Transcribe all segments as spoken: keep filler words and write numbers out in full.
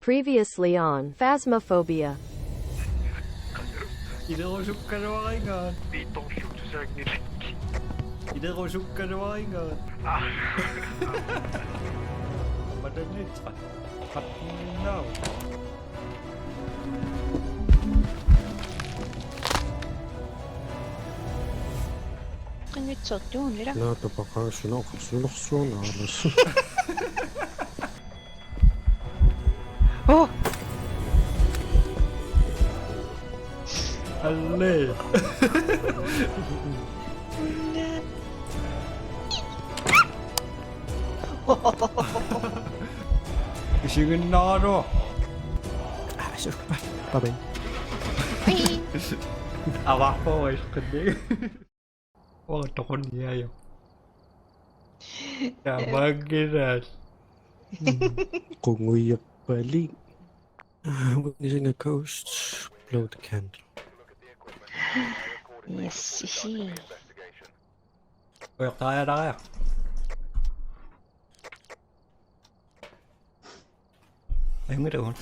Previously on Phasmophobia. Ilerusukkaluarigaat. Pitorlutusaanngilakki. Ilerusukkaluarigaat. Ah. Matannitsa. Qattinnau. Qinngitsoortuunila. Naatapaqaasunoq sulersuunaalas. Oh! Alle. Isiginnaaro. Ah, su-, bye. Bye. Avaqqo isqinni. Uanga toqunniajo. Taamaakkilaat. Qunguiappali. Witnessing a ghost. Blow the candle. Yes, si. Ujoqtaajalaariaq. Ajunngilaq.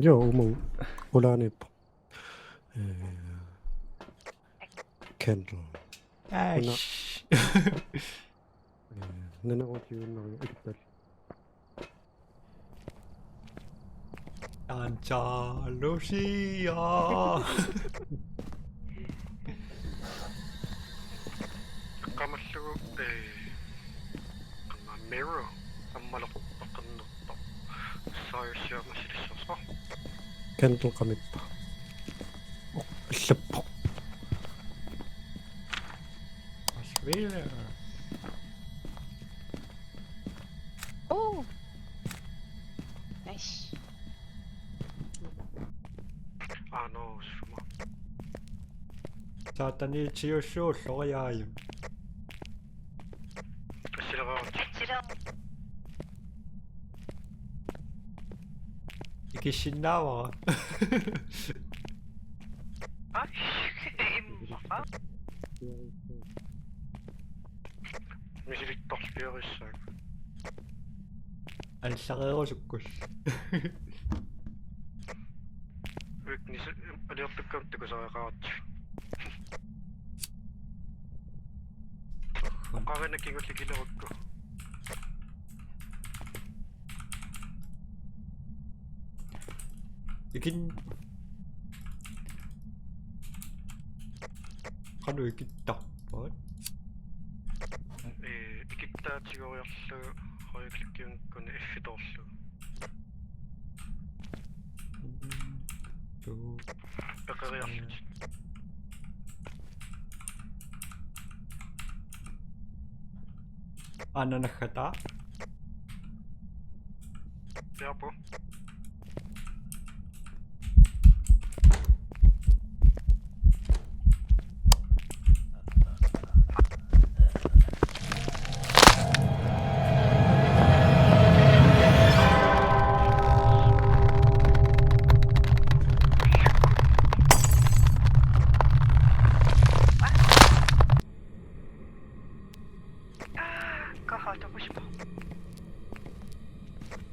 Joo, uuma ulaaniippoq. Eh, candle. Ai. Una. Eh, nana otiunnari ikittal. Andalusia. Qamallugu, eh, qanna mirror ammalerpaqarnerpoq. Saarsiama silissorsoq. Candle qamippa. Oh, allappoq. Asvila. Oh. Nice. Ah, no, suma. Saataniitiussuulloriaaju. Assileqaat. Assileq. Ikissinnaavara. Ai, immaqa. Misilittorpiorissaagut. Allareerusukkus. Witness aliortukkagut takusariaqaratsigu. Oqarina kingulliit kilerukku. Ikin-, qanoq ikittarpaat? Ee, ikittaatigoriarlugu højreklikkiunngikkunik F-itoorlugu. Tuu. Peqeriarlutik. Ananakkata. Piaarpugut. Aa, kaha tokusipa.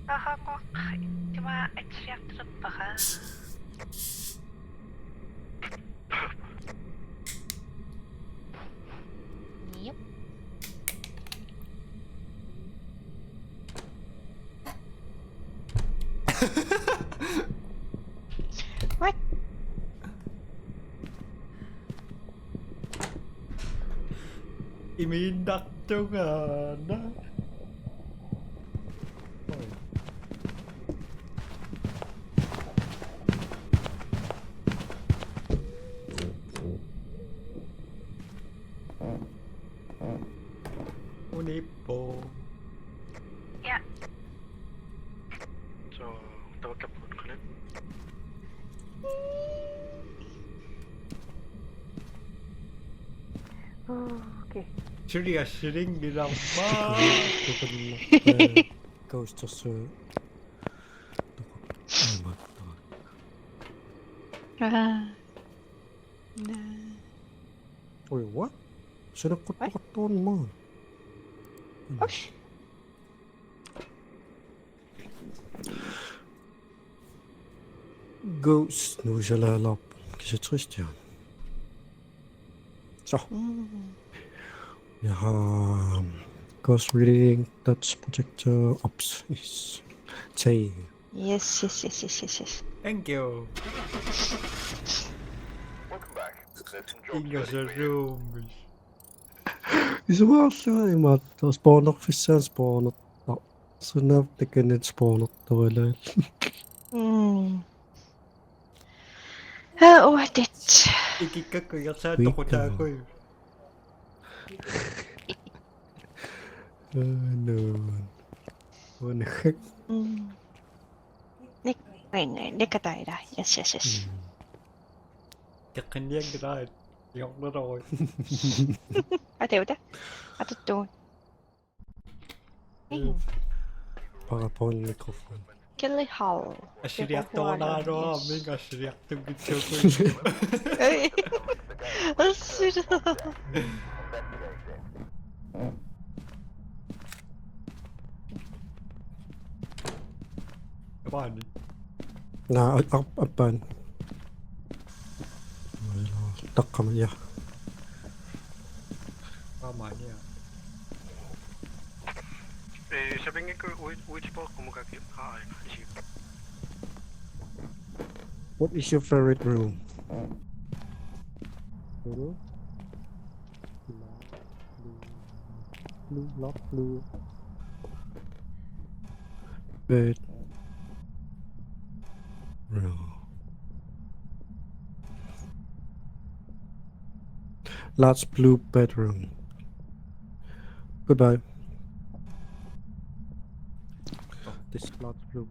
Kaha qoq, tima atsiartulerpara. Yep. What? Imiinnartungaana. Unippo. Ja. Så, der var klap på den, Colin. Okay. Suli assilingilarma. Tukunna. Ghostersu. Ah. Oi, what? Sunaqquttoqartuunma. Osh. Ghost, nu er jeg lavet op. Kan jeg triste jer? Så. Mm. Jeg har Ghost Reading, Dodge Projector, Ops. Yes. Tag. Yes, yes, yes, yes, yes, yes. Thank you. Welcome back. Let's enjoy the Ingasaruumis. Isumaarlunga imaattoq spawnerfissaq spawner. Nå, sunaaffa takanna spawnertorlaat. Mm. Haa, uatit. Ikikkakku igersaat toqutaakuju. Oh, no. What the heck? Mm. Nik-, nik-, nik-, nikataila. Yes, yes, yes. Mm. Teqqinnianngilaq. Iorneroi. Ateuta. Atuttuun. Mm. Bare på en mikrofon. Kelly Hall. Assiliartoraluarami assiliartunngitsuugut. Ei. Assiliar- Apaani. Naa, ap-, ap-, apaani. Taqqama, ja. Apaani, ja. Eh, sapinngikkukku uit-, uitsport kumukaki. Aa, isi. What is your favorite room? Blue? Blue, blue, blue. Bed. Room. Large blue bedroom. Goodbye. Oh, this large blue.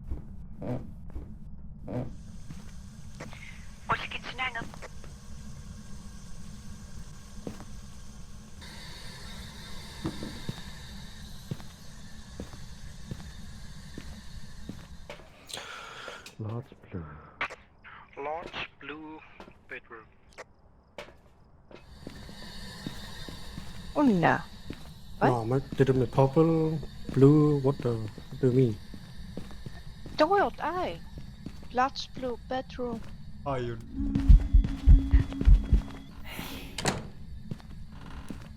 Large blue. Large blue bedroom. Una. What? No, my, did it purple, blue, what the, what do you mean? Don't worry, I. Large blue bedroom. Are you?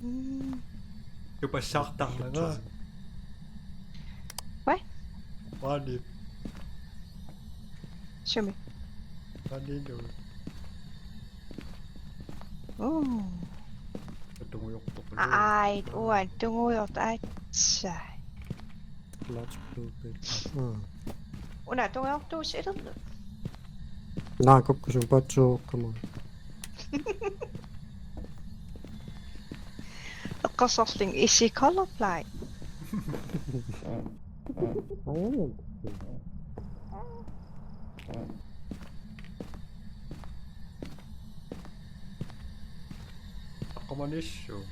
Mm. Tupassartarnanga. What? Maani. Sumi. Maani nu. Oh. Tungujortoq. Ai, uan, tungujortoq, ai, sai. Large blue bed. Hmm. Una tungujortuusi ilernut. Naa, kukkusumik paatsuukkama. Eqqarsarlunga, is she colorblind? Aqqamanissuu.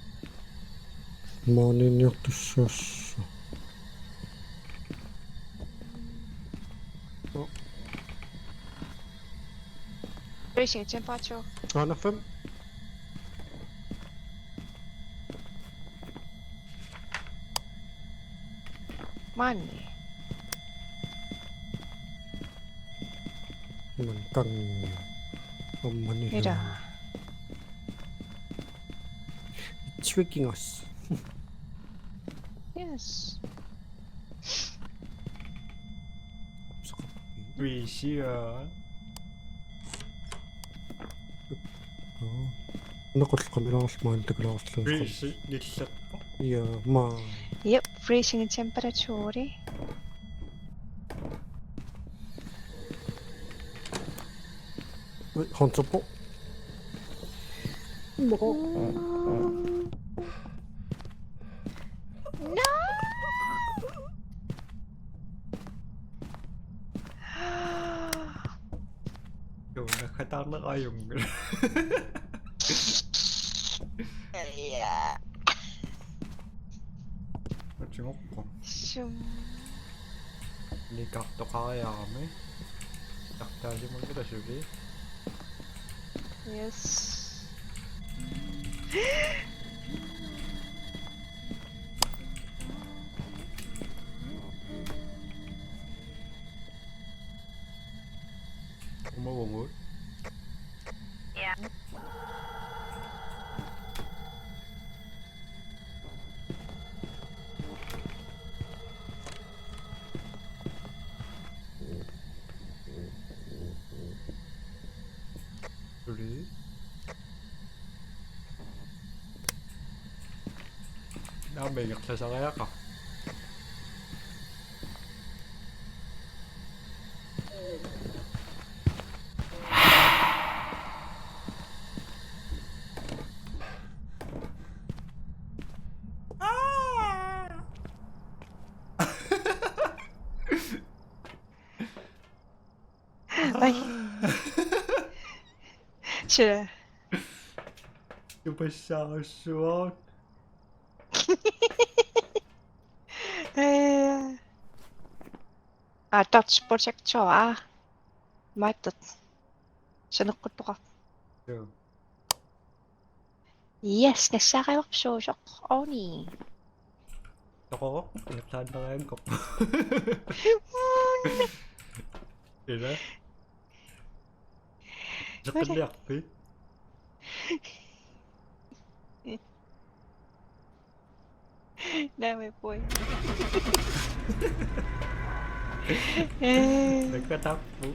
Maaniinniortussaassooq. Oh. Freezing temperature. Aana fem. Maani. Iman kang. Ammani. Ida. It's tricking us. Yes. Freesia. Naqulluqamilaarlumaan takulaarluun. Freeze nillerpoq. Ja, ma. Yep, freezing temperature. Ui, håndtag på. No! Joo, nakkatarneq ajunngilaq. Ja. Utigorpoq. Sum. Nikartoqariarami. Tartaasimanngilaq suli. Yes. Mawungut. Ja. Tuli. Naamik ingerlasariaqarpoq. Ai. Sure. Tupassaarussuaq. Eh. Ah, Dodge Protector. Maattat. Saneqquttoqarpoq. Joo. Yes, nassaarivarput suusoq. Oni. Toqoroq, ingerlaannariarukku. Ila. Seqilliarpi. Naamik puui. Eh. Nakkatarpu.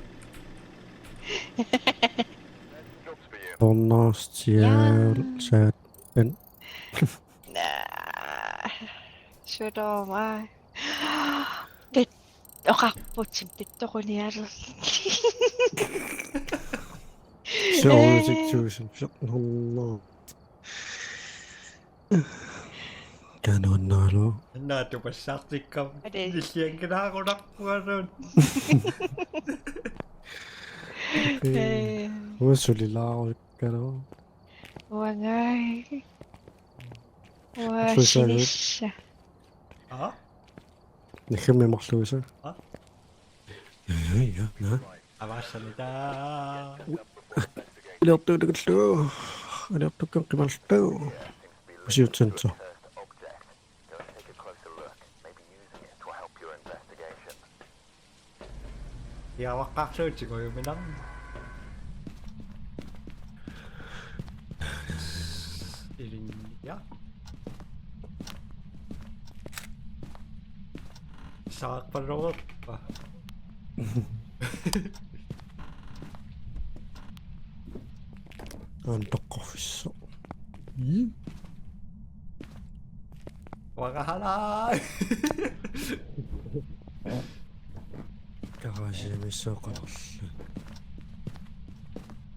Tornastial Jaa. Satan. Naa. Sodoma. Tet oqarputit tettoqunialerli. Soorusik tusind fjorten hundrede. Kanunnalu. Anna tupassaartikkam. Ade. Illianngilaarularpuarun. Eh. Usulilaarukkalo. Uangai. Ua Asusaga. Sinissa. Aa? Nikhimmi marluisa. Aa? Ja, ja, ja. Avaassanita. Iliortuutukullu. Iliortukkan qimaltu. Usiutsinso. Iavaqqaarluutsigu juminarmi. Ilinniaq. Saaqpaluarpa. Antoqqorfissoq. Ii. Waqahala. Garagemiissoqarlu.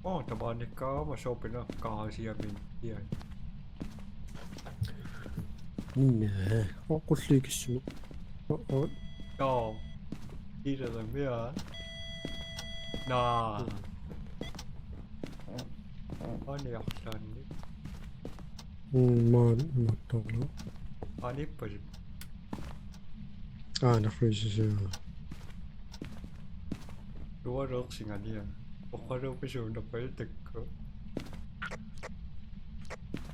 Oo, tamanikkaama soorpiaq garagemiit. Ninna, oqulliikissuma. Oo, oo. Joo. Ila der mere. Naa. Ani arlaanni. Mm, maan, mattolo. Ani pali. Aa, na freeze. Tualuuqsingania. Oqaluupisuunerpaajutakku.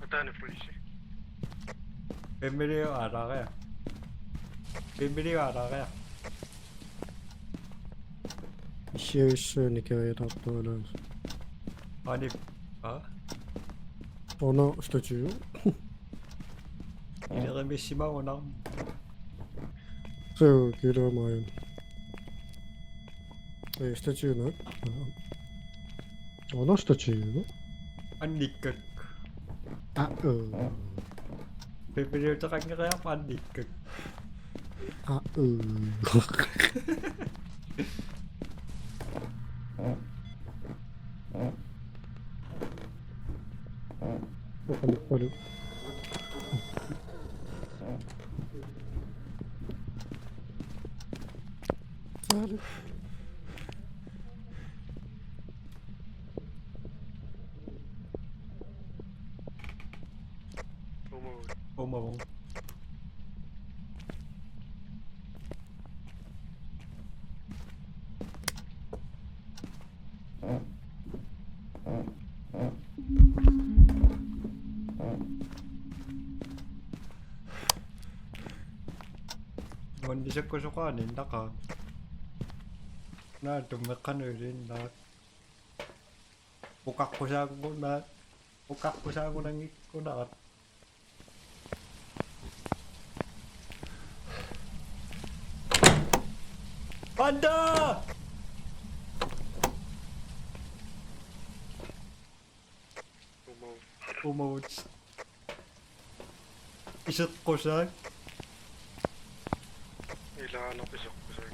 Ataani polisi. Bienvenido a la red. Bienvenido a la red. Issiavissuunik keriatartualaas. Ani. Ah? Ono statue. Ilerimissimaguna. So, kiilaamaajun. Eh, statue-nut. Ono statue-nut. Annikkak. Ah, eh. Bienvenido-teqanngeriarpat annikkak. Ah, eh. Oqalu, oqalu. Oqalu. Uumavunga. Nuannisakkusoqaani innaqaa. Naa tummeqqanuiliinnaq. Oqaqqusaannguna-, oqaqqusaanngunanngikkunarat. Panda! Umaut. Umaut. Iseqqusaaq. Ilaanneq iseqqusaaq.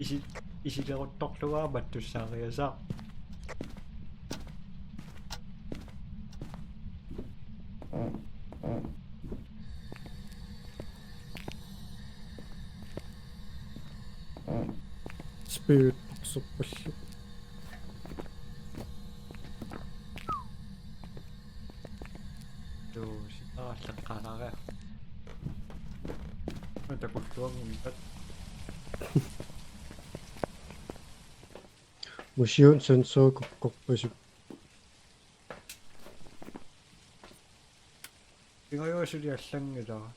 Isi-, isileruttorlugu aamma mattussaariasaaq. Spirit boxerpallu. Tuu, sitaallaqqaanaaria. Matakulluanngimmat. Motion sensor kukkorpasippoq. Pingajuat suli allanngilara.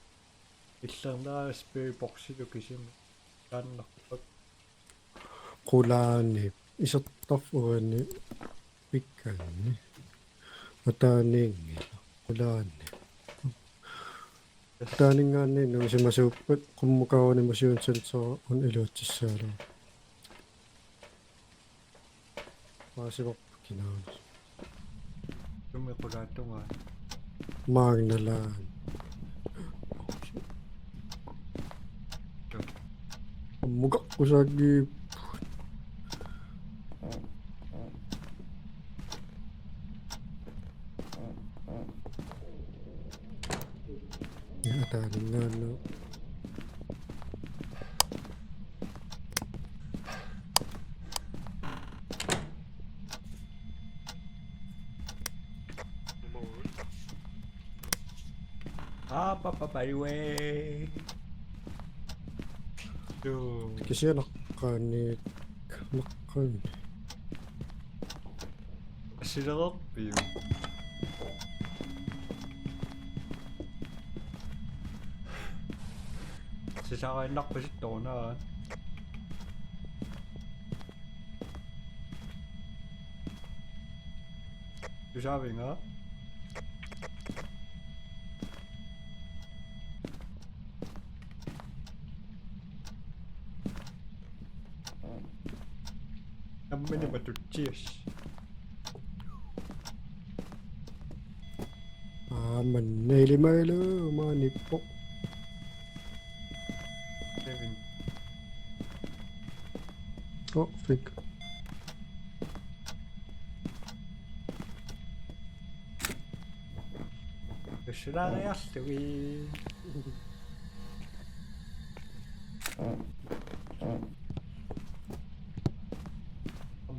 Illernera spirit boxilu kisimi. Taannarpak. Qulaani. Isertarfik uani pikkanni. Ataaniinngilaq. Qulaani. Ataaninngaanniit nuisimasuuppat qummukaaruni motion sensor una iluatsissagaluarpoq. Paasivarput kinaana. Sumi qulaata tungaa. Maagnalaan. Muka usagi. Ataaninngaanniit. Aa, pa, pa, pa, iwe. Tuu. Kisianni naqqanik, naqqanik. Silalerpiuk. Sisaariinnarpasittoruna. Tusaavinga? Nammineq matutsiassi. Aamma ilimagaluarpoq maaniippoq. Kevin. Oh, fik. Tussaariarlugit.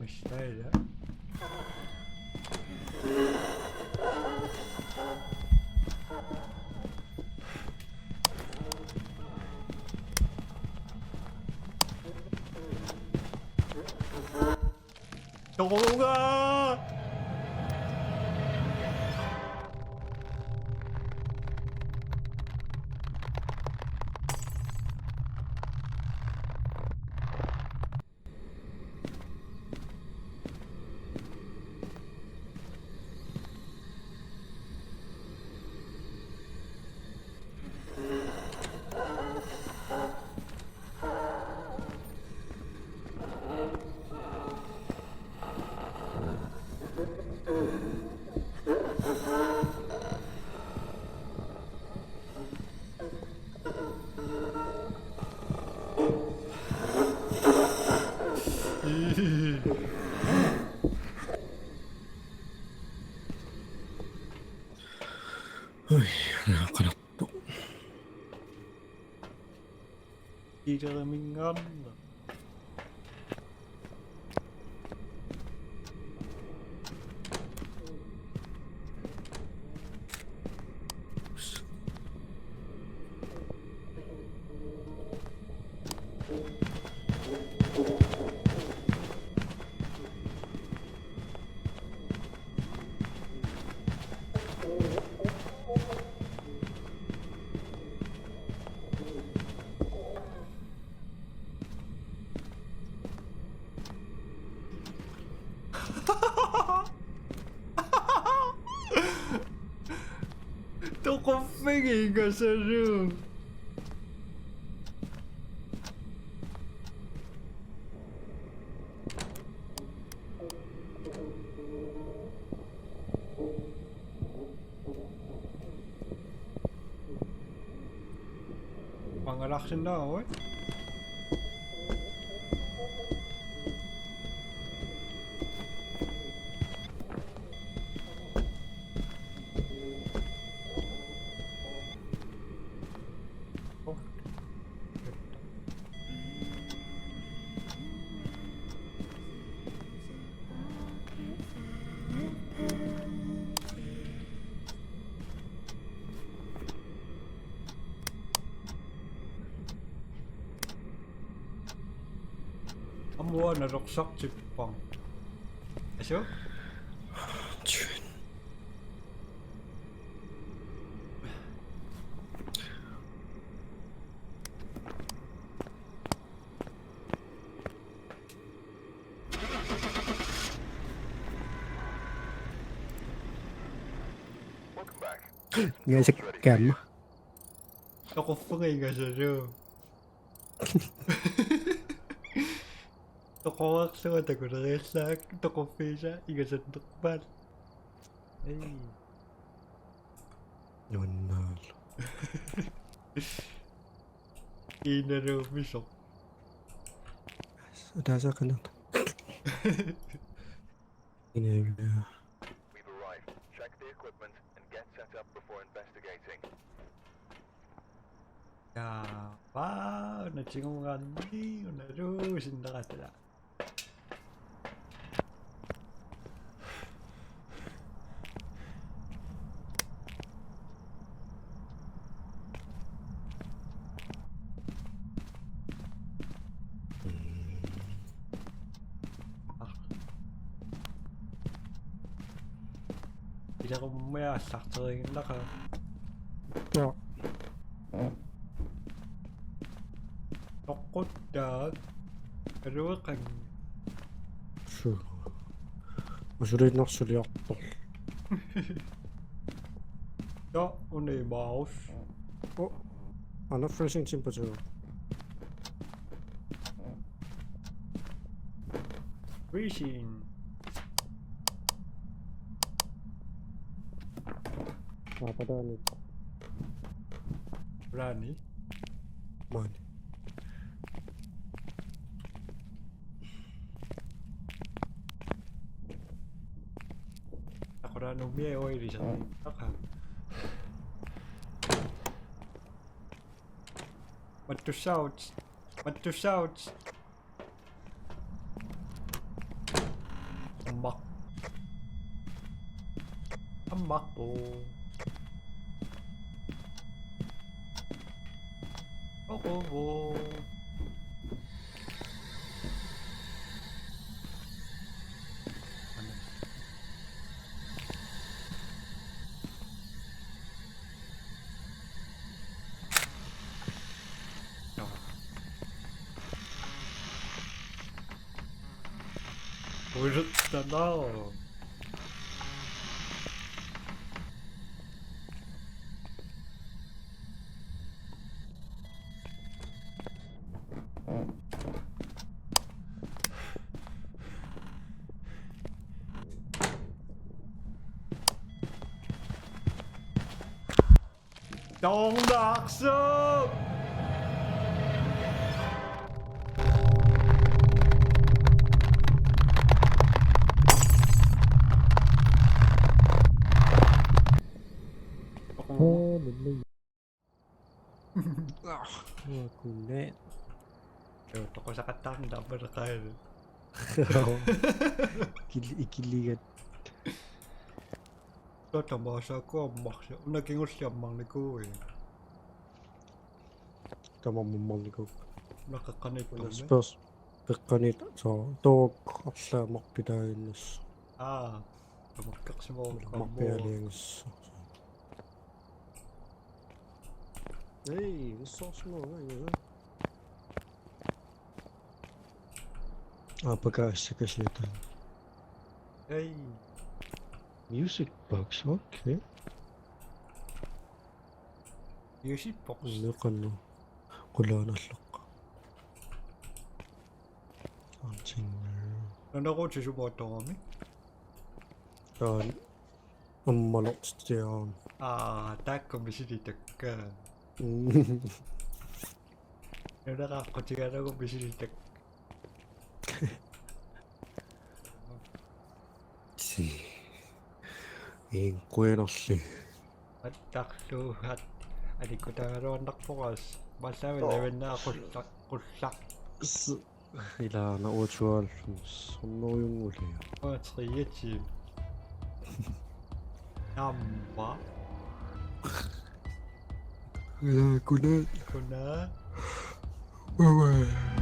Mistake. Toga! Ui, qanertoq. Ilerimingaarna. Mega ingasalu. Mangalarsinnaavugut. Aamma nalorsartipparput. Asu? Welcome back. Ingasakkaamma. Toquffiga ingasalu. Toqoreerlunga takuleriallaak toquffiisa ingasattorpaat. Ei. Nuannaarlu. Iinaluumisoq. Ataasiaqqanerta. Iinaluumisoq. We've arrived. Check the equipment and get set up before investigating. Taa, paa, una tigugaanni, unalu, sinneqattala. Ilaqummiaallarteriiginnaqaaq. Joo. Toqquttaaq. Alueqanngilaq. Suu. Usuliinnarsuliartorlu. Ja, una imaarus. Oh. Aana freezing temperature. Freezing. Aapataani. Rani. Maani. Aqulaanumia oilisarni. Aqaa. Mattussaavut. Mattussaavut. Ammaq. Ammaqpu. Oqovo. Uiruttana. Dongdaksu! Hallelujah. Uakunne. Joo, toqusaqattaarnut aamma qaalu. Ikili-, ikiligat. Taava tamaasa akua ammarsi. Una kingulliit ammarnikuuit. Tamarmik ammarnikuupput. Una qeqqaniittormi. Una spurs-, qeqqaniit, soo, took arlaat marpitaaginnassaaq. Aa, tamakkersimavoq. Marpiaalianngussaaq. Ei, nassaarsimavoq, aa, ingasalu. Aa, pakaassikasiata. Ei. Music box, okay. Iusippoq. Neqannu. Qulaanalloq. Anting. Naneruuti sumoottorami. Taan. Ammalortitsiaam. Aa, taakku misilitakka. Nunaqaqqutigalugu misilitak. Si. Inquinerli. Attarluuhat alikutagaluarnarpoq aas. Mallavi Oh. Lavenna qullaq qullaq. Ilaana otteoghalvfems. Hundrede junguli. Triativ. Namma. Ilaa kuna. Kuna. Bye bye.